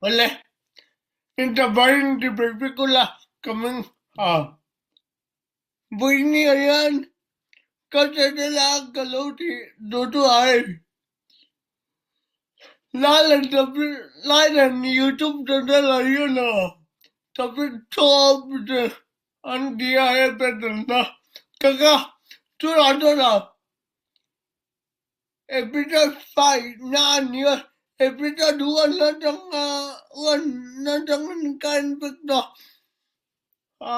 Awle, intabarin tibei vek ula ka meng ha. Vawiini ah hian ka channel a ka lo ti duh duh ai. Lailan YouTube channel ah hian a topic tawp te an ti a he pattern a ka ka tunah chuan a Episode 5 na a ni a, episode 1 atanga 1 atangin ka en vek ta a,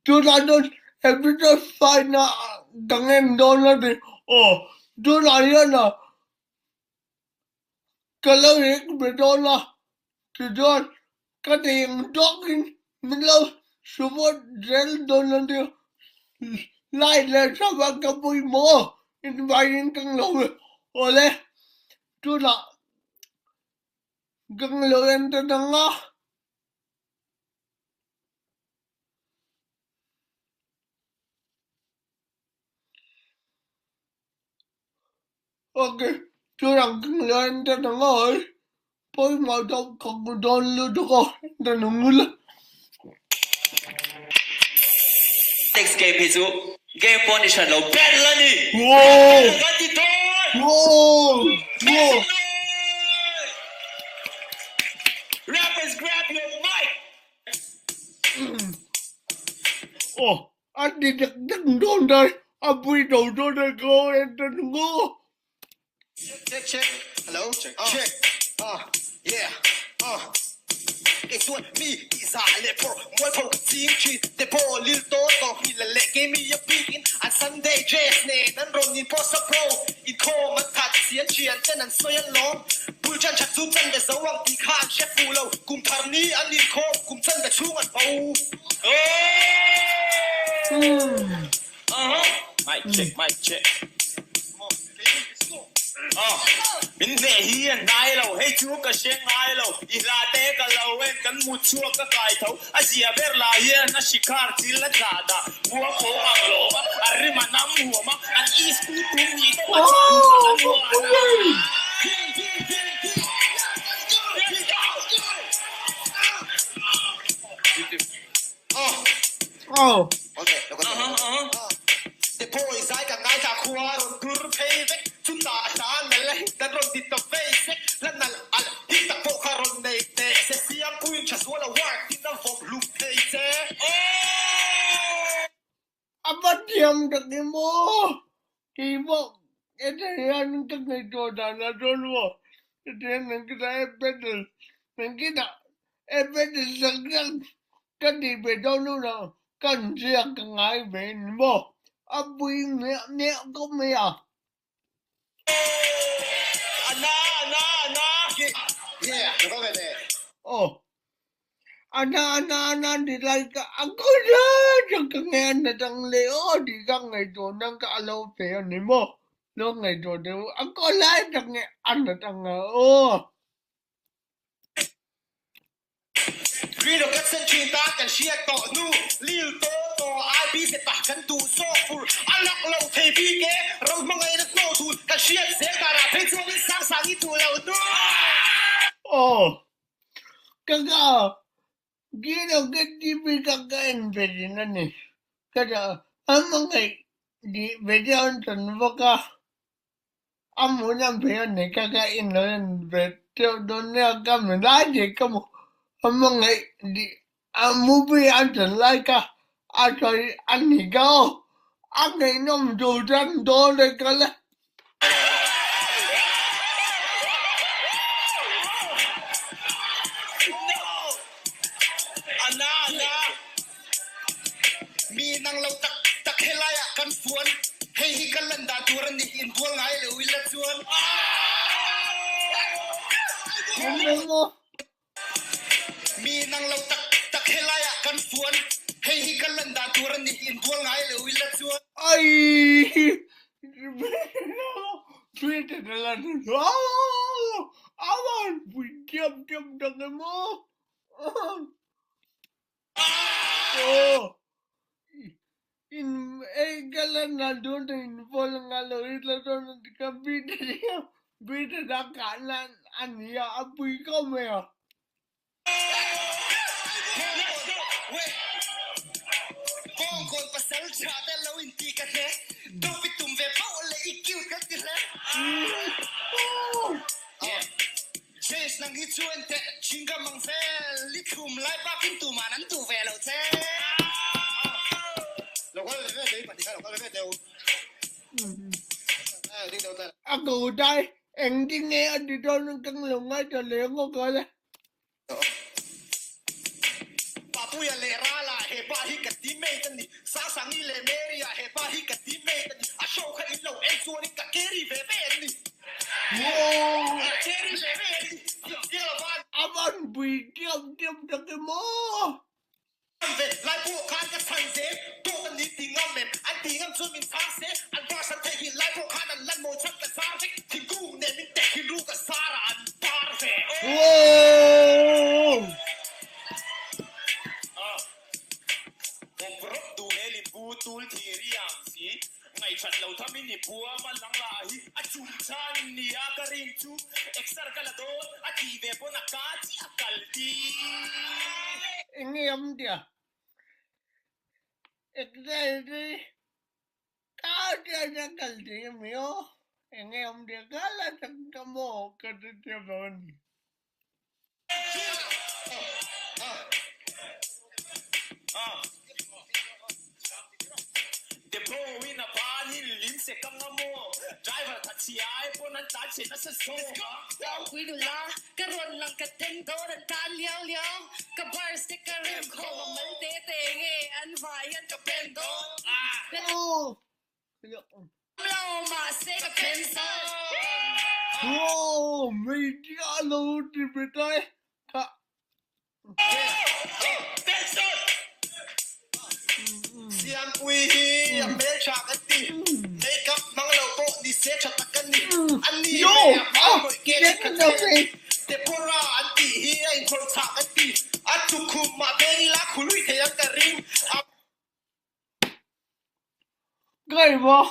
tunah chuan episode 5 na ka ngen dawn a ti aw, tunah hian a ka lo hek ve dawn a, tichuan ka ti eng tawkin min lo support zel dawn a nia, like leh sub a ka pawimawh invaiin ka nglo ve awle tunah ka nglo en ta dang a. Ok, churang ka nglo en ta dang a oi pawimawh tawp ka hmu dawn lutuk a ta nung ula. Next game hi chu game pawh ni hran lo battle a ni. Wow! Battle kan ti dawn! Wow! Make Wow! some noise! Rappers grab your mic! Aw, a ti dak dak dawn dai, a pui tho dawn a ka en ta nung aw. Check check hello check check uh yeah uh Kei chuan mi tih zah leh phawrh mualpho ka ching thin te pawh lil tawh tawh hmil la leh kei mi a bik in an Sunday dress nen an rawn in post a pro inkhawm an that chian thian ten an sawi alawm bul chan that chu chan ve zo ang tih kha an hre fuh lo kum thar ni an inkhawm kum chan ve chhung an bo. Mic check mic check Min hneh hi a hnai lo, hei chu ka hre ngai lo, i hla te ka lo en, kan mut chhuak ka kai tho, a zia ber lah hian a shikhar chil a tla dah, khua pho ang lawm a, a rim a nam huam a, an is tu tum nih deuh a chhan kha an huan a. Oh. Te pawh zai ka ngaithla khua rawn dur phei vek chutah hla nal a hit an rawn ti ta vei sek hla nal alh hit tak pawh kha rawn nei teh se siam puiin tha sual a work tin a vawm hlum thei che. A va thiam tak em aw! Kei pawh heta hian ka ngaihtuah dan a dawn maw? Heti hian an kita e pedal an kita e pedal sak sak ka tih ve dawn lo lah ka an ziak ka ngai ve ni maw? A pui miah miah khawp mai a. Aw. Ana ana ana ti lai ka a khaw zet zet ka nge a na dang leh aw tih ka ngaihtuah nan ka a lo pe a ni maw? Lo ngaihtuah deuh a khaw lai tak nge a na dang a aw. Green Rocket sen thin tan kan hriat tawh hnu, Lil Taw Taw IB se pah kan duh zawk fur a lak lo thei bik e, ram hmangaihna tawh thul kan hriat zel danah phei chuanin sang sang i duh lo hnu. Aw, ka ka Green Rocket TV ka ka en ve thin a ni. Ka dah a hmangaih tih video an tawn bawk a. A hmun a ve a ni ka ka in lo en ve teuh dawn nia ka mi lai tih ka hmu a hmangaih tih a movie a chan lai kha a sawi a ni ka aw a ngaihnawm tur chuan dawn e ka la. Mi nang lo tak tak helai ah kan fuan, hei hi ka lan dan tur a ni, inbual ngai lo ila chuan. Mi nang lo tak tak helai ah kan fuan, hei hi ka lan dan tur a ni, inbual ngai lo ila chuan. Ai Avan pui tiam tiam tak em aw. Aw in ei ka la na dawn ta in vol nga lo i tla dawn a ti ka bit a nia bit a dah kah nan a nia a pui khawp mai a. Kawngkawn pasal tha te lo inti ka hle. Dope i tum ve poh leh i cute kan ti hle. Chase nang hi chu en teh ching ka mang vel i thlum lai bakin tuman an duh ve lo che. Lo kal ve ve teh i pahnih kha lo kal ve ve teh u. A ko dai engtin nge a ti dawn ka lo ngaithla leh ngawk a le. Papuia leh Rala he pa hi ka teammate a ni. Sangsangi leh Mary-a he pa hi ka teammate a ni. A show kha in lo en chuanin ka carry ve ve an ni. Ka carry ve ve an ni. Thiam lo van. A van pui tiam tiam tak em aw. Ve lai pawh khan ka chhan zel tawk a ni ti ngam em? An ti ngam chuan min chhang se, an verse an theih hi lai pawh khan an lan mawi chhan ka zar vek, thingkung nen min teh hin ru ka zar ah an par ve aw. Awm rawp duh he limbu tul thir i ang si, ngaihchat lo tham in i buam a lang lah hi a chum chhan nia ka rin chu exer ka la dawn a tih ve pawn a ka chiah a kal ti. Enge awm tia exer hi ka chiah a kal ti ami aw enge awm tia ka la chak ta maw ka ti thiam lo a ni. Depot-in a ban hi lim se ka nga maw? Driver tha chhia ai pawn an tlan chhe nasa zawk a. Pui nula ka rawn lang ka ten dawn an tan liau liau ka bars te ka rem khawm a mal te te nge an vai hian ka pen dawn. Lo mahse ka pencil. Aw hmeichhia lo ti ve ta e kha. Siampui hi a hmeltha ka ti, makeup hmang lo pawh ni se tha tak a ni. A ni ve a hmai hnawih ke chu ka che. Deborah an tih hi a inkhawlh chhah ka ti, a tukhum ah veng ila khului thei ang ka ring. A. Kaimaw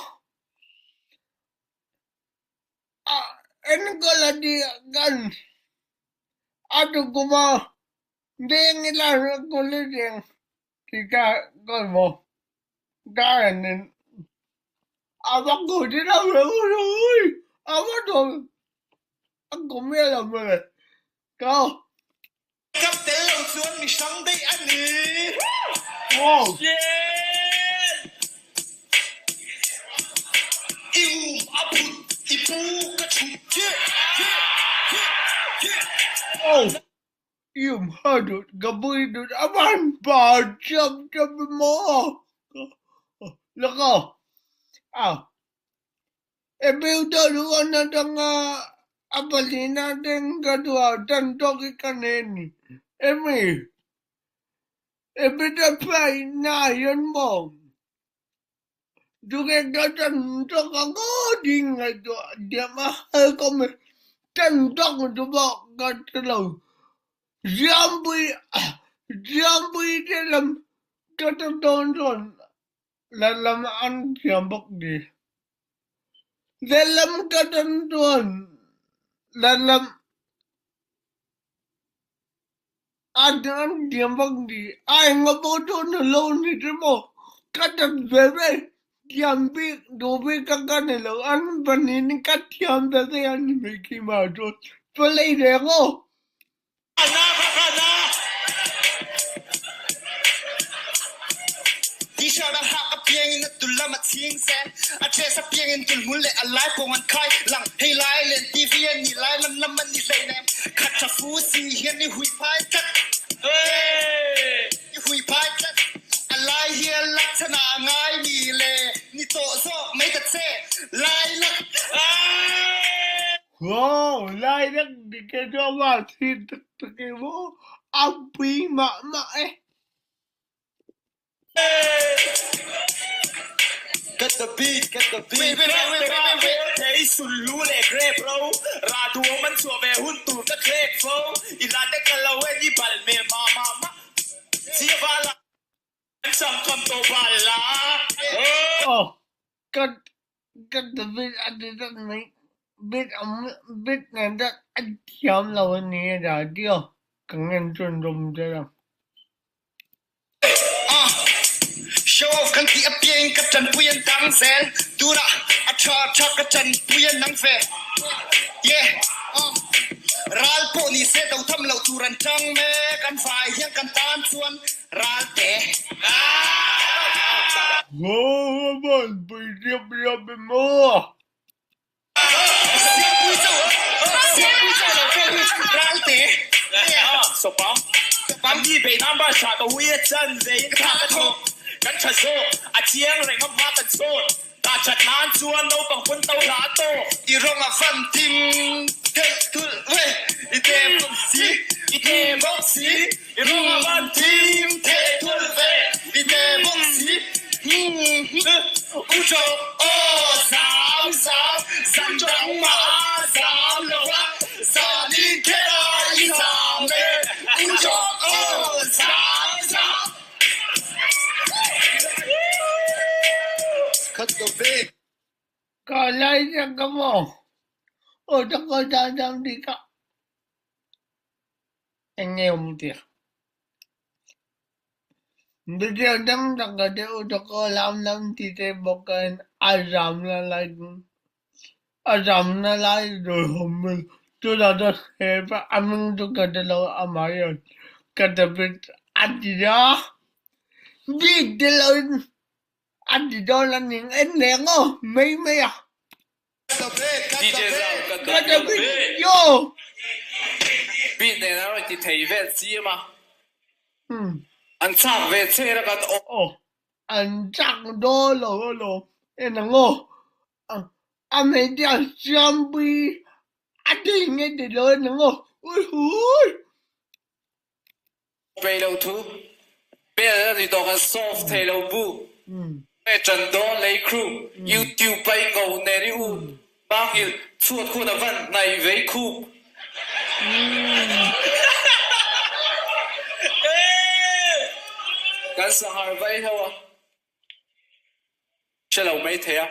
a enkawl a ti kan a tukuma deng ila kuli deng ti ka kaimaw ka enin a va ku ti lo ve a va to a kum lo mawle ka. Kap tel lo chuan mi hrang daih a ni. Wow. I um a phut i pu ka chhut. Oh. I um ha dut ka pui dut a van pa chap chap maw. Laka. Ah. E biu deuh duh an atanga a pahlihna ten ka duh a tan tawk hi ka nei a ni. Emi, e butterfly na ah hian maw tunge ka tan tawk ang aw tih ngaihtuah diam a helcom hi tan tawk chu pawh ka ti lo. Siampui Siampui te lam ka ta dawn chuan Lehlam an thiam bawk ni. Lehlam ka tan chuan lehlam an thiam bawk ni. A enga pawh chu ni lo ni te maw ka tan ve ve thiam bik duh bik ka ka ni lo. An pahnihin ka thiam ve ve a ni mai keimah chuan palei reng aw. T-shirt a hak apiangin a tul lam a chhing zel. A dress apiangin tulhmul leh a lai pawng an khai lang. Hei lai len TV a nih lai lam lam a ni hleinem. Khat tha fu si hian i hui phai tlat. I hui phai tlat. A lai hi a lak chhan ah a ngai mi le ni tawh zawk mai ta che. Lai lak. Wow, lai rak dik e chu a thi tak tak e maw, a pui mah mah e. Get the beat, get the beat. Wait, wait, wait, wait, wait, wait. Thei sullu leh grape ro, ra duam an chhuah ve hun tur ka thlek fo. I hla te ka lo en i bal hmel mah mah mah. Zia bal ah an chang kam tawh bal la. Oh, ka ka ti bit a ti tak mai bit am bit nen tak a thiam lo a ni a dah tio ka ngen chhunzawm zel ang. Show off kan tih apiangin ka tanpui an dang zel tunah a tha tha ka tanpui an nang ve Yeah uh Ral pawh ni se do tham loh tur an tang mek an vai hian kan tan chuan ral te Ngaw riap riap emaw. Ka lai na ka maw? Aw ta ka ta dam ti ka. Eng nge awm tia? Video dang dang ka te u ta ka lam lam ti te bawk in a zam na lai a zam na lai rồi hom chutah chuan he a hming chu ka ti lo amah hian ka ti bik a ti a bik ti lo in A ti dawn a ning en leng aw mai mai a. Ka ta video. Beat nen a rawn ti thei vel chiam a. An chak ve che ra kan aw. Aw an chak dawn lo alawm en ang aw. A hmeichhia siampui a ti nge ti lo en ang aw. Ui hui. Pei lo thu bel a ni tawh kan solve thei lo bu. Nge ṭan dawn lei crew YouTube pai ngo nen i u Manghilh chhuat khuan a van hnaih vei khup. Kan sanghar vai ho a hre lo mai thei a.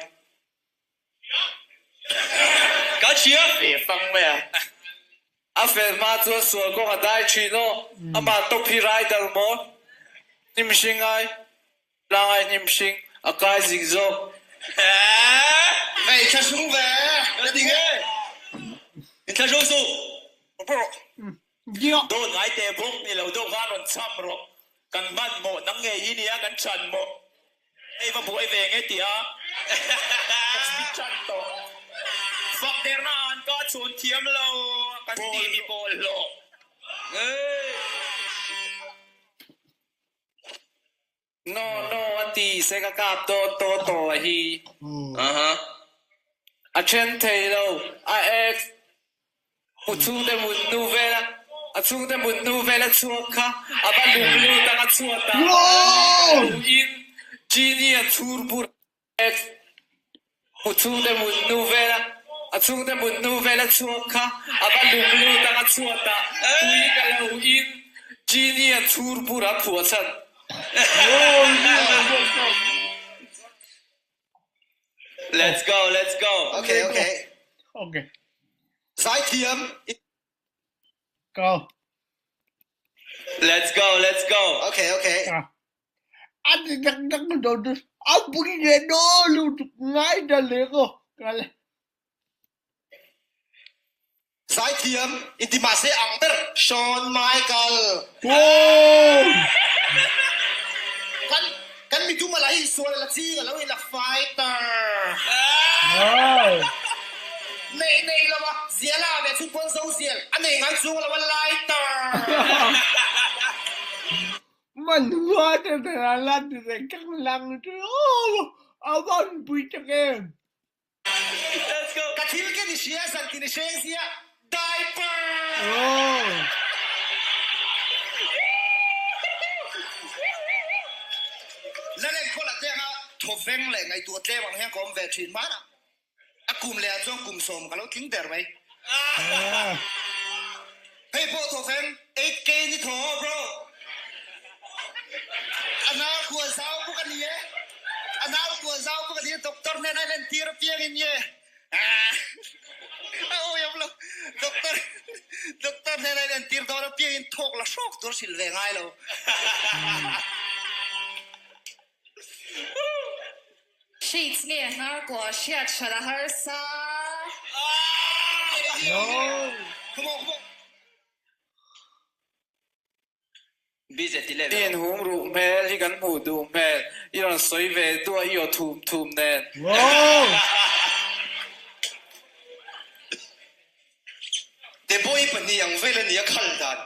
Ka hria ve fang mai a. A fel hma chuan sual kawng a dai thin aw. Amah top hi rider maw? Hnim hring ai, tlang ai hnim hring a kai zik zawk. Vei thla hrung ve ka ti nge. In thla hrung suh. Dawn ngai te bawk ni lo deuh khan rawn cham rawh. Kan hmanhmawh nang ngei hi nia kan chanmawh. Hei va buai ve nge tia chan tawh. Fak derna an ka chhawn thiam lo kan ti mi pawl hlawh. No no a ti se ka kap dawn to to a hi. A then thei lo a ex. U chhungte mut hnu vela a chhungte mut hnu vela chhuak kha a va lung lut ang a chhuat ah lo in Genie a chhur bur ek. U chhungte mut hnu vela a chhungte mut hnu vela chhuak kha a va lung lut ang a chhuat ah tui ka lo in Genie a chhur bur a phuah chhan. Let's go, let's go. Okay, okay. Okay. Zaithiam. Go. Let's go, let's go. Okay, okay. Ah. A ti tak tak do tu a pui le do lu ngai da le ko. Kale. Zaithiam inti mahse ang ber Shawn Michael. Whoa! Kan kan mi tum ala hi sual la ching alo in a fighter. Wow! Nei nei lova ziala ve chhung pawn zo zial a nei ngai chung lova lighter. Man hua te te la ti te kang lang chu oh avan pui tak em. Ka thil ke ni hria zan ti ni hreng sia diaper. Lalen khawl ah te anga thawveng leh ngaihtuah tlem ang hian ka awm ve thin hman a, a kum leh ah chuan kum sawm ka lo tling der mai. Hei pawh thawveng 8K ni thaw bro. A nau kua zau bawk a ni e. A nau kua zau bawk a ni e. Doctor nen a inentir apiang in nge. A awi awm lo. Doctor doctor nen a inentir dawn apiang in thawk la hrawk tur hrilh ve ngai lo. Shades nge hnar kuah hriat hran a harsa. I inhum ruh hmel hi kan hmuh duh hmel, i rawn sawi ve duah i aw thum thum nen. Deboi pahnih ang vel a nia khal dan.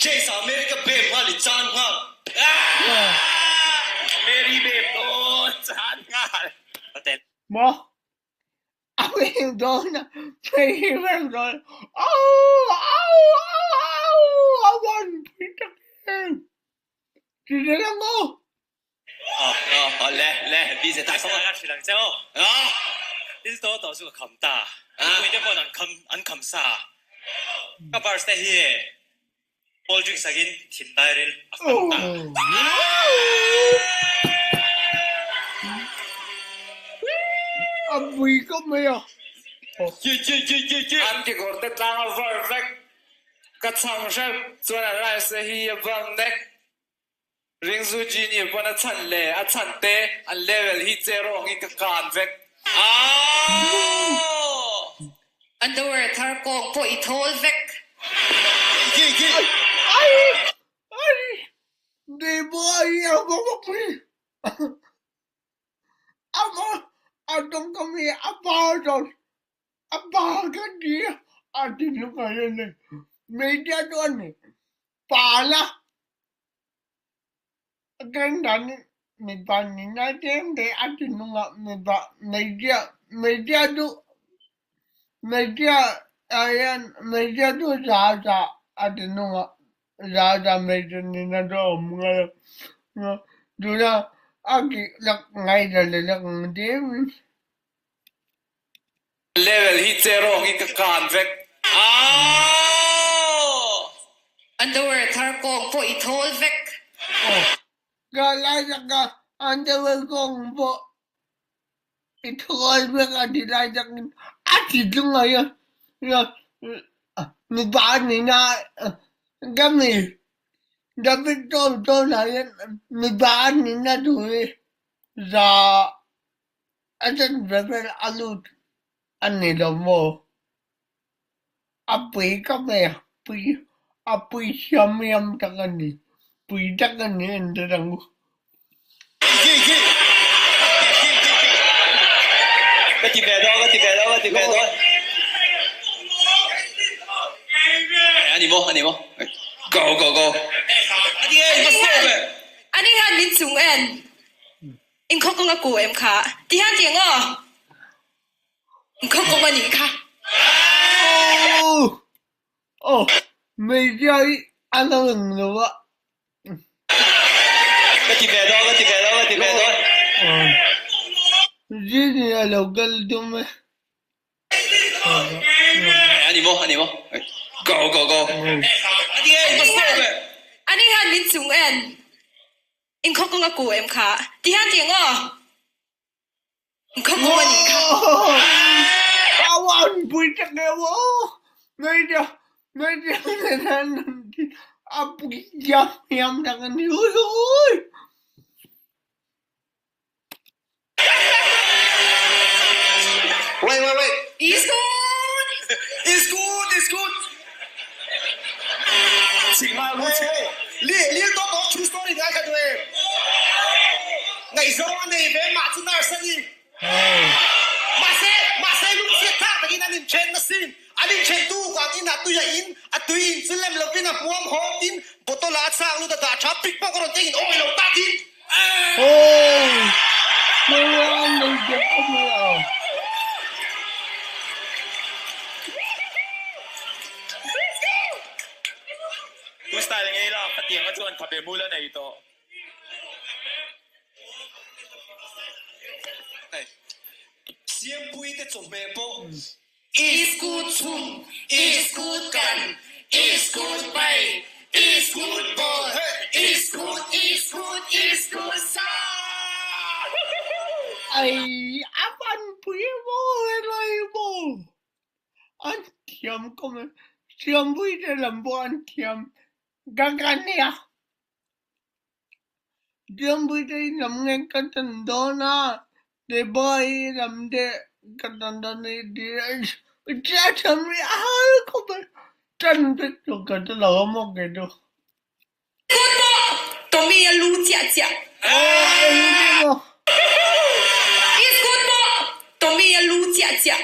Jace ah America bem nghal i chan nghal. Mary bem dawn chan nghal. Maw? A bem dawn a, Mary bem dawn. Au! Au! Au! Au! A van pui tak em! Ti zel ang aw. A pui khawp mai a. An kekawr te tlang a var vek. Ka chhang hrep chuan a rice hi a bang nek. Ringzu Genie pawn a chhan leh a chhan te an level hi che rawngin ka kan vek. Underwear thar kawng pawh i thawl vek. Mipa nihna tlem te a thinlung ah mipa hmeichhia hmeichhia chu hmeichhia ah hian hmeichhia chu za za a thinlung ah za za hmeichhe nihna chu a awm ngai lo tuna a kih lak ngaithla leh lak ang tlem in. Level hi che rawngin ka kan vek. Underwear thar kawng pawh i thawl vek. Ka lai tak a underwear kawng pawh i thawl vek a ti lai takin a ti tlung mai a. Mipa a nihna ka mi David tawn tawn ah hian mipa a nihna tur hi za A chan ve vel a lut a ni lo maw? A pui ka ve a, pui a pui siam iam tak a ni, pui tak a ni en ta ang u. Ka ti ve dawn, ka ti ve dawn, ka ti ve dawn. A ni maw, a ni maw. Go, go, go. Ani hian min chung en. Inkhaw kawng a ku em kha? Ti hian ti ang aw. Inkhaw kawng a nih kha. Aw aw hmeichhia hi a lo eng lo a. Ka ti ve dawn, ka ti ve dawn, ka ti ve dawn. Zini a lo kal tum e. A ni maw, a ni maw. Go, go, go. Ani hian min chung en. Inkhaw kawng a ku em kha? Ti hian ti ang aw. Inkhaw kawng a nih kha. A an pui tak em aw. Hmeichhia hmeichhia nen hian a pui diam diam tak a ni hui hui. Wait wait wait. It's good. It's good it's good. Li li to to true story ngai kha duh em. Ngaihzawng a nei ve mah chu nurse a ni. Mahse mahse lungchhiat thlak takin an inthen na sin. An inthen tu kang in ah tui a in a tui in chu lem lovin a hmuam haw tin bottle ah a chak lut a dah tha pik pawh ka rawn teng in awi lo ta tin. Tu style ngei la ka tiang a chuan khabe mul a nei tawh. Siampui te chawhmeh pawh Iskut chhum, iskut kan, iskut pai, iskut bawl, iskut, iskut, iskut sa. Ai a van pui maw helai maw an thiam khawp mai Siampui te lam pawh an thiam ka ka nia. Diampuite i lam nge ka tan dawn a, Deborah i lam te ka tan dawn a ti a, chiah thiam rih a har khawp mai, tan vek tur ka ti lo a maw kei chu. Good pawh Tommy a lu chiah chiah. Aw eng nge maw. Is good pawh Tommy a lu chiah chiah.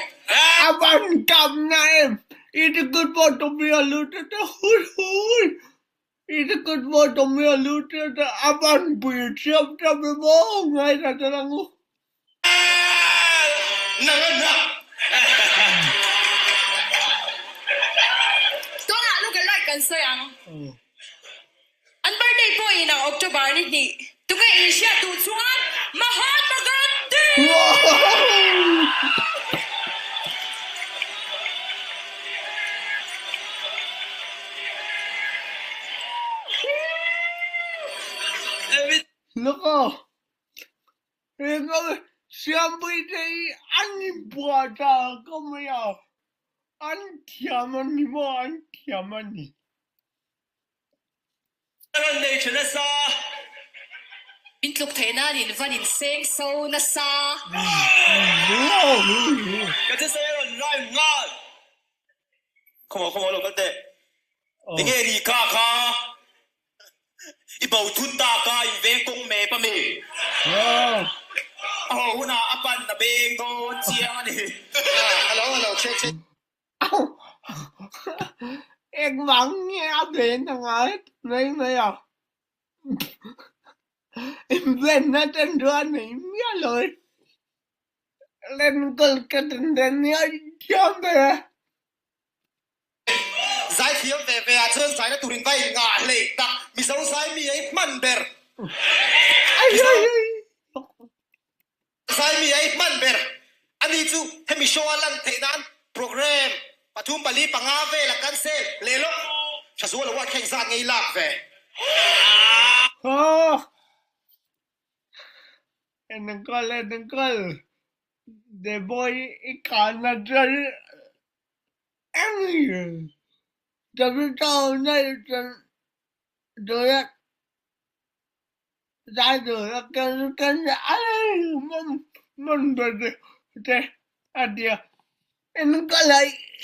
A van kap na em, is good pawh Tommy a lu chiah chiah hui hui. I te kut maw Tommy a lu tir te a van pui thiam thiam i maw ngai ta tel ang u. Nang a hna. Tunah look alike kan sawi ang. An birthday pawh in ang October ni hnih. Tunge in hriat duh chuan Mahatma Gandhi! Laka he Siampui te hi an inbuah ta ka mai a, an thiam a ni maw, an thiam a ni. A rawn nei tha nasa. Min tluk theih nan in van in seng so nasa. Ka thisen a rawn rhyme nghal. Khawmaw khawmaw lo kal teh. Tinge ni kha kha i bo thut ta ka in veng kawng mep a mi. A haw hunah a pan a beng dawn chiang a ni. Hello hello che che. Engvang nge a ven a ngai mai mai a, invenna ten chu a nei miah lo e, enkawl ka ten ten nia thiam ber e. Zaithiam ve ve ah chuan zaina turin va in ngah hlei tak, Mizo zai mi ei hman ber. Zai mi ei hman ber a ni chu hemi show a lan theih nan program pathum pali panga vel a cancel leh lawk tha zual award kha engzat nge i lak ve? Aw enkawl enkawl The boy i khan a tel eng Davida nei chuan direct zai tur a kal kan ai man ber te a ti a enkawl a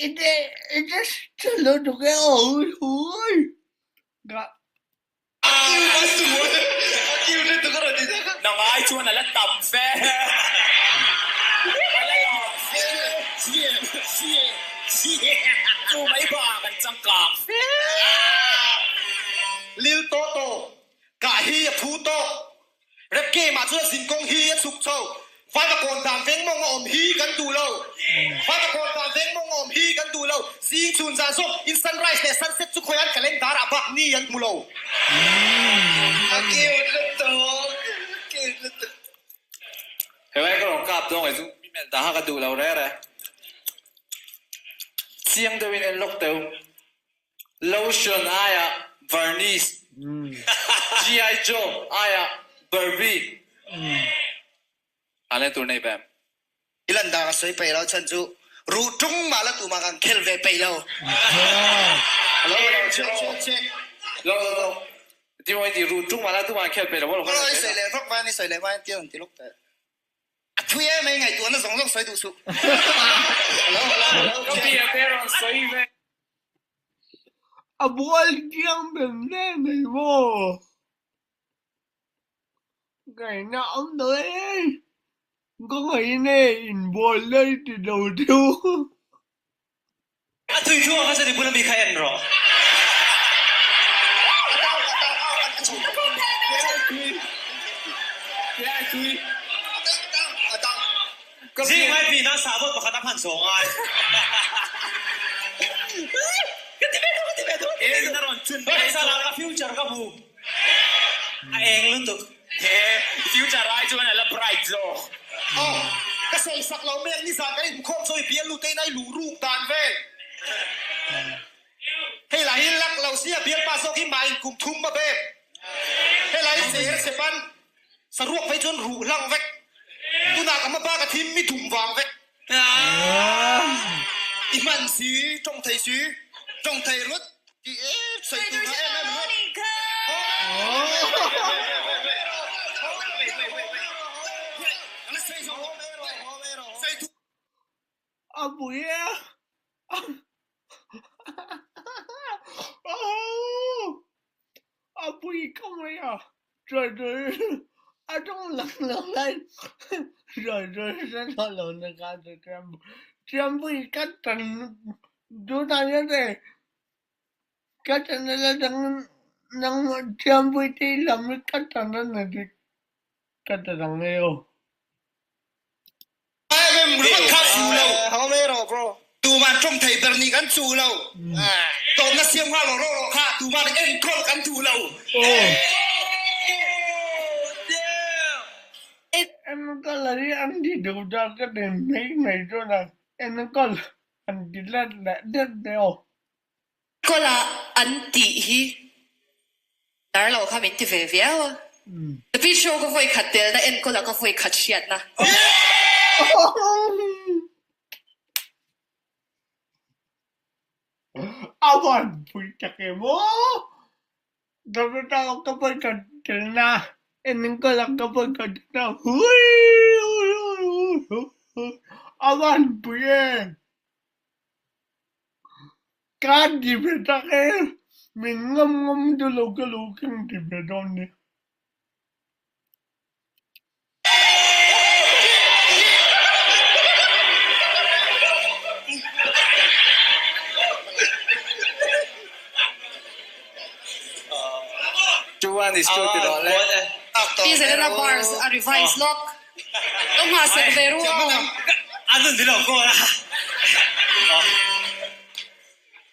i te i te chhe lutuk e aw hui ka Nang ai chuan a la tam fe. A la lam fe. Chu mai bak an changkang fe. Lil Toto, Kah hi a phu tawk. Rap game ah chuan zinkawng hi a chhuk chho. Vaivakawn dan veng mawng a awm hi kan duh lo. Vaivakawn dan veng mawng a awm hi kan duh lo. Zing chhun zan zawk in sunrise leh sunset chu khawiah an calendar ah bak ni an hmu lo. A cute lutuk, cute lutuk. Helai ka rawn kap dawn kei chu mi melh dah kha ka duh lo reh reh. Chiang deuhin en lawk teuh. Lotion aiah Varnish, GI Joe aiah Barbie. A len tur nei ve em? I lan dang a sawi peih lo chhan chu ruh tung mah la tumah kan khel ve peih lo. Hello hello check check check. Lo lo lo. Ti maw i ti ruh tung mah la tumah an khel peih lo maw lo. Hello i sawi leh vak vai an i sawi leh vai an ti an ti lawk teh. A thui em ai ngaihtuahna zawng zawng sawi duh suh. Hello hello hello Ka check. bia te rawn sawi ve. A bual chiang ber hle mai maw? Ngaihna awm lo e, ka ngaihna e inbual lai ti lo deuh. A thui thu ang kha chuan i bula mi kha en rawh. Zing mai pin ah sahbawn pakhat a hman zawng ai. Eng na rawn chun mai chuan ka future ka hmu. A eng lutuk. He future ai chuan a la bright zawk. Aw, ka sawi sak lo mek nizan kan inhmukhawm chu i bial lut te in a i luh ruk dan vel. Hei lah hi lak lo sia bialpa zawk hi mah in kum thum a bem. Hei lah hi ser chepan saruak phei chuan ruh hlang vek. Tunah ka hmapa ka thim mi dum vang vek. I hman si, tawng thei si, tawng thei ringawt tih em sawi tur kha em em ringawt. A pui e A pui ka mai a Chuai chuai a tawng lang lo lai Chuai chuai hre tawh lo na kha chu Thiampui ka tan tunah hian e ka channel atangin nangmah Thiampui tih lam hi ka tan a ni tih ka ti dang e aw. Tuman tawng thei ber nih kan chuh lo. Tawpna siam nghal rawh rawh rawh kha tuman enkawl kan duh lo. Enkawl hi an ti duh ta ka ti mai mai chuan a enkawl an ti let leh deuh deuh aw. Kawla an tih hi lar lo kha min ti ve viau a. The Beach Show ka vawi khat telna enkawla ka vawi khat hriatna. A van pui tak em aw! Davida ka vawi khat telna enkawla ka vawi khat telna hui hui hui hui hui a van pui em! Ka ti ve tak e, min ngam ngam chu lo ka lo keng ti ve dawn nia. Chuan is chu ti rawh le. Pi Zelena bars a revise lawk. Lo nghahsak ve ru aw. A nun ni lo call a.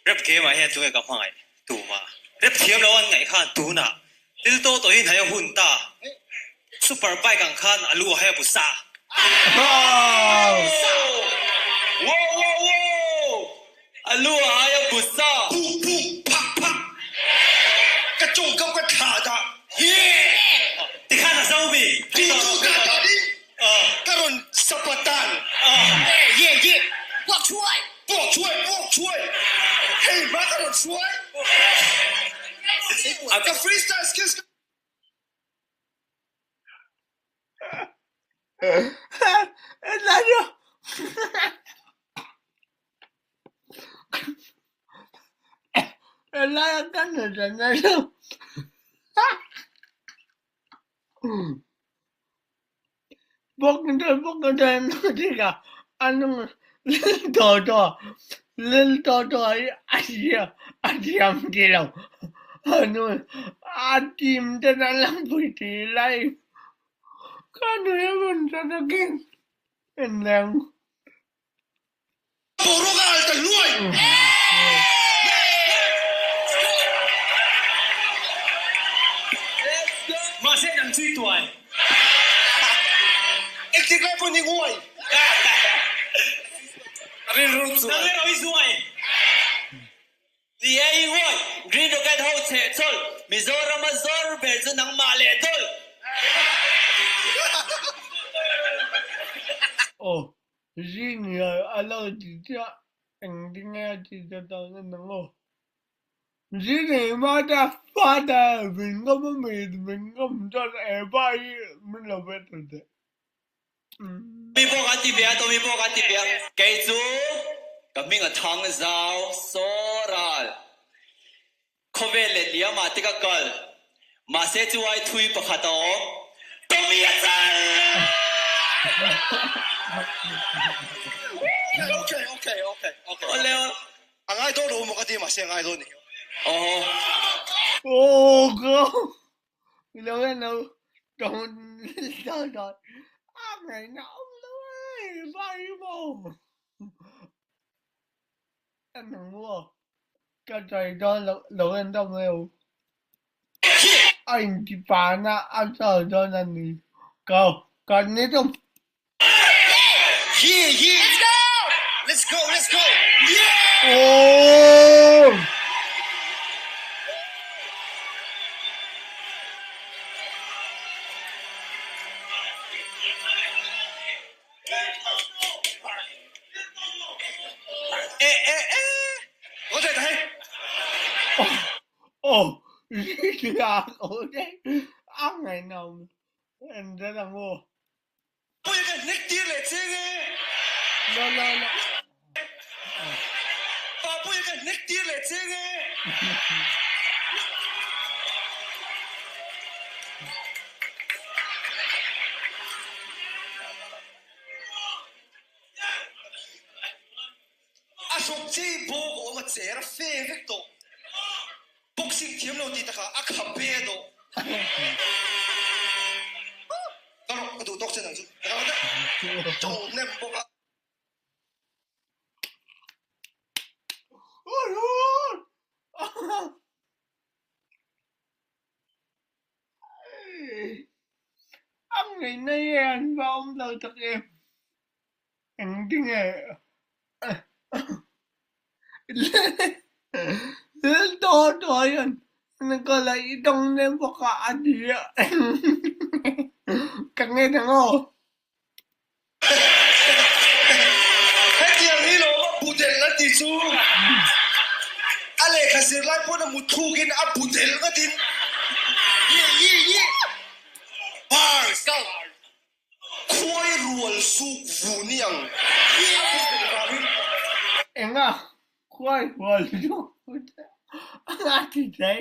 Rep game ah hian tunge ka hmangaih tuma rep thiam lo an ngaih khan tunah thil to tawh hi hnaih a hun ta super bike ang khan a lu a hai a bu sa. A lu a hai a bu sa. Puk puk phak phak ka tawngkam ka thlah dah yeah. Tikhan a zo mi. Tu tu ka dah ding ka rawn sapatan yeah yeah yeah. Puak thuai. Puak thuai puak thuai hei hma ka rawn hruai ka freestyle skills ka. Boruak a al ta hluai. Mahse nang chu i tuai. Engtik lai pawh ni nguai. Rilru chuan. Nang erawh i zuai. Ni e i nguai. Green Rocket ho cheh chawlh. Mizoram a zawr ber chu nangmah leh dawlh. Aw, Junior a lo ti chiah engtin nge a ti ta tak a nang aw. Junior mother father min ngam a mi min ngam chuan e pa hi min lo ve ta teh. Mi pawh kan ti ve a, Tommy pawh kan ti ve a. Kei chu ka hming a thang zau Soral. Khawvel leh liamah te ka kal. Mahse chu ai thui pakhat a awm. Tommy a chal! Okay, okay, okay, okay. Awle aw. A ngai dawn lo maw ka ti mahse a ngai dawn ni. Aw. Aw ka lo en lo tawng tawng tawng a ngaihna awm lo e vai maw. En ang maw? Ka chai dawn lo lo en deuh mai o. A inti pana a chau dawn a ni. Ka ka ni tum. Yeah yeah. Let's go! Let's go let's go. Yeah! Aww. Eh eh eh! Có thể thấy. Aw, a ngaihnawm en zel ang aw. Pawh ka hnek tir leh chiang e. No no no. chiang e. A hruk chi bawk a awm a cher a fe vek tawh. Boxing thiam lo tih takah a khap ve a dawh. Ka rawh ka duh tawk che nang chu. Ka rawh chaw nem bawk a. A ngaihna hi an va awm lo tak em? Engtinge Lal tawh tawh hian enkawl a i tawng nem bawk a a ti a ka ngen ang aw. Hetiang hi lawm a bu del a ti chu a lehkha zir lai pawn a mut thluk in a bu del ngat in Bars khuai rual suk vu ni ang a bu del vangin. Enga khuai rual suk vu ang a ti thei.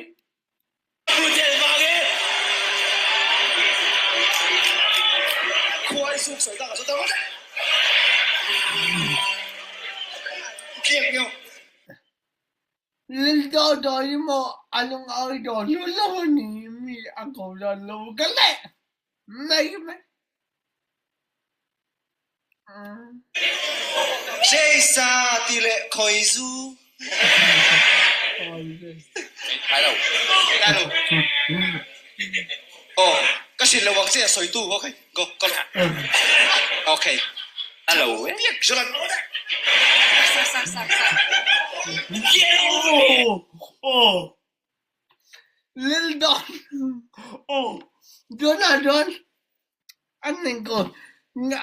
Bu del vangin khuai suk sawi tak a sawi tak ngawt e. Tliak nio. Lil daw daw hi maw a lung a awi daw hlu lo a ni mi a ko dawn lo ka leh mai mai. Jeisa ti leh khawi zu. Ngai lo. Ngai lo. Oh, ka hrilh lo ang che a sawitu. Okay, go, go. Okay. Hello. Biak Jolan. Oh, oh. Lil Don. Oh, Jonah Don. An ning ko. Nga.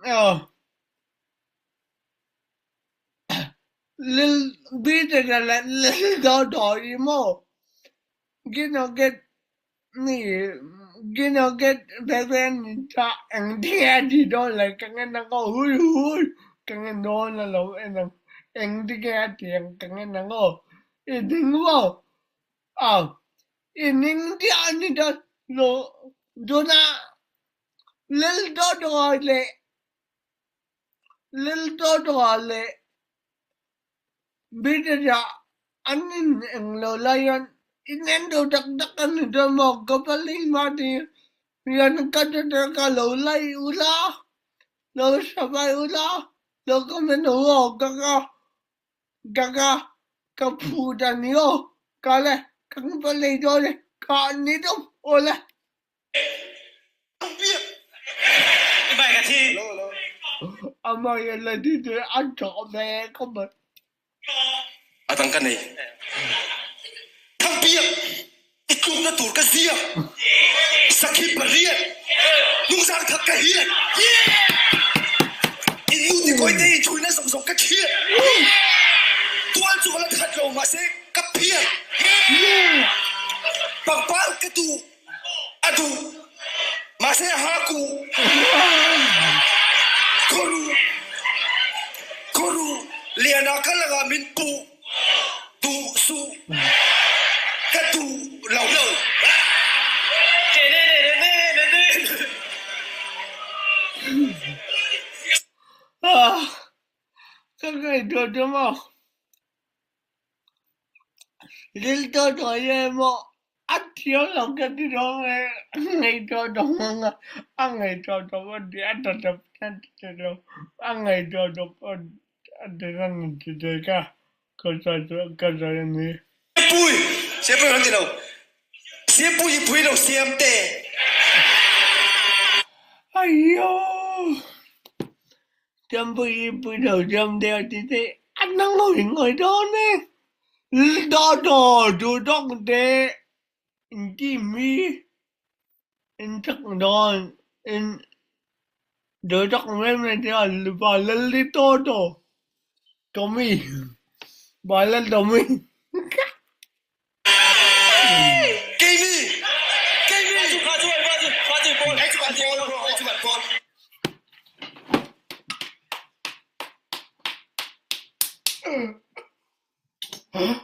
Oh. Lil Peter le Lil Don do i mo. Gino get ni gino get bebe ni ta ang dia di do le ka ngen ko hui hui ka ngen do na lo en ang ti ke ti ka ngen ko i ding wo ah i ning dia ni da lo do na Lil do do le Lil do do le Peter ja an in eng lo lai in en do dak dak an ni do mo ka paling ma ti yan ka ta ka lo lai u la lo sabai u la lo comment u ka ka ka ka ka phu ta ni o ka le ka pa le do le ka ni do o le. Bài cả thi. Ama ye le ti te an cho ve ko ma. A dang ka nei. Thangpiak i tlukna tur ka ziak. Sakhi pariat nungzang thak ka hiat. In nu ti kawi te i thuina zawng zawng ka khiat. Tual chu ka la that lo mahse ka phiat. Pangpar ka duh a duh mahse ha ku kawru kawru lian ah ka lakah min puh duh suh ka duh lo lo. Ka ngaihtuah chu maw? Lil tawh tawh hi emaw a thiam lo ka ti dawn nge ngaihtuah tawh ang a, a ngaihtuah tawh pawh ti a ta tawp ta ti lo, a ngaihtuah tawh pawh a ti reng a ti thei ka ka sawi chu ka sawi a ni. Pui, siam pui kan ti lo, siam pui hi pui lo siam te. Aiyo! Siam pui hi pui lo siam te a ti thei a nang ngawi ngawi dawn e. Daw daw duh tawk te in ti mi in chak dawn in duh tawk mai mai te a pa lal li taw taw Tommy pa lal Tommy. Keimi keimi In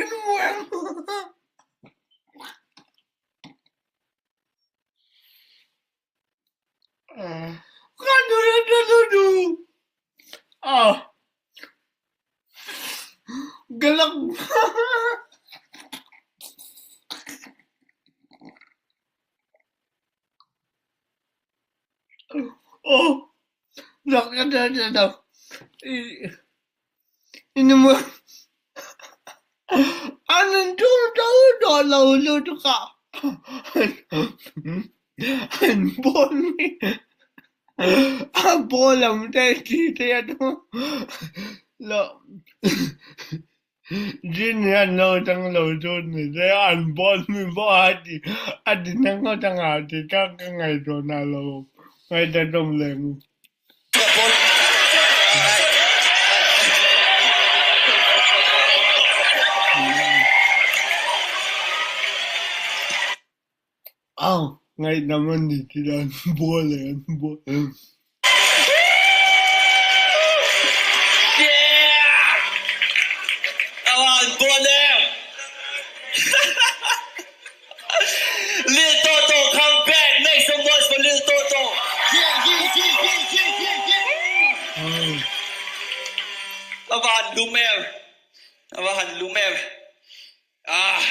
hmu em? Ka nui a ta lutuk. Ah. Galak. Oh. Dak ka ta ta dak. In hmu em? An inchung to tawh lo lutuk a. An ball hi a ball ang te ti te a chu lo Jin hian lo tang lo chu ni se an ball mi pawh a ti a ti nang ngawt anga ti kha ka ngaihtuah na lo ngaihtuah tum leh. Aw, ngaihdam a ni tih an bual leh an bual. Yeah! Awan bual em! Lil Toto come back! Make some noise for Lil Toto! Yeah, yeah, yeah, yeah, yeah, yeah, yeah! Avan lum em! Avan lum em! Ah,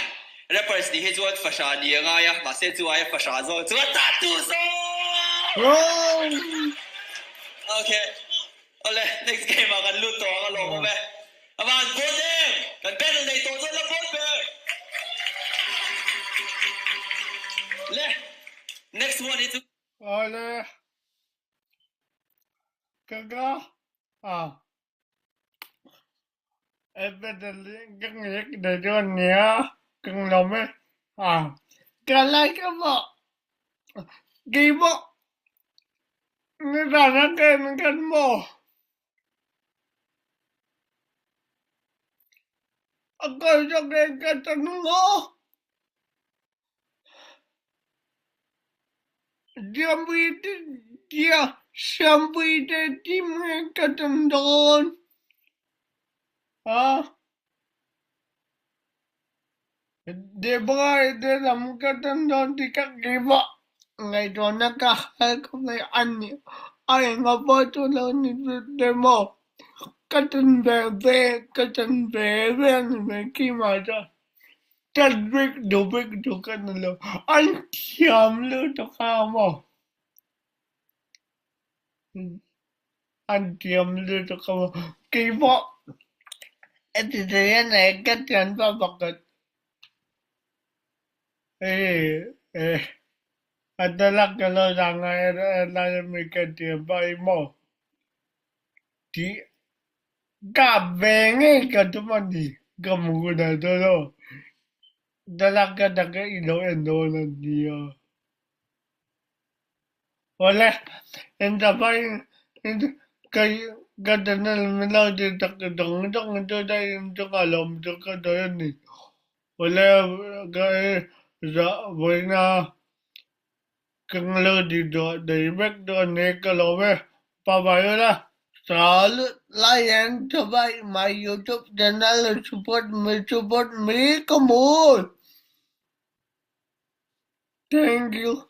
rappers nih hi chuan fahrah ni a ngai a, mahse chu aia fahrah zawk chuan tattoo zawk! Okay, awle next game ah kan lut tawh ang a lawm awm e. A van bawn em! Kan battle nei tawh chuan la bawn ber! Le, next one hi chu. Awle, ka ka ah. Like and subscribe my YouTube channel and support me, come on. Thank you.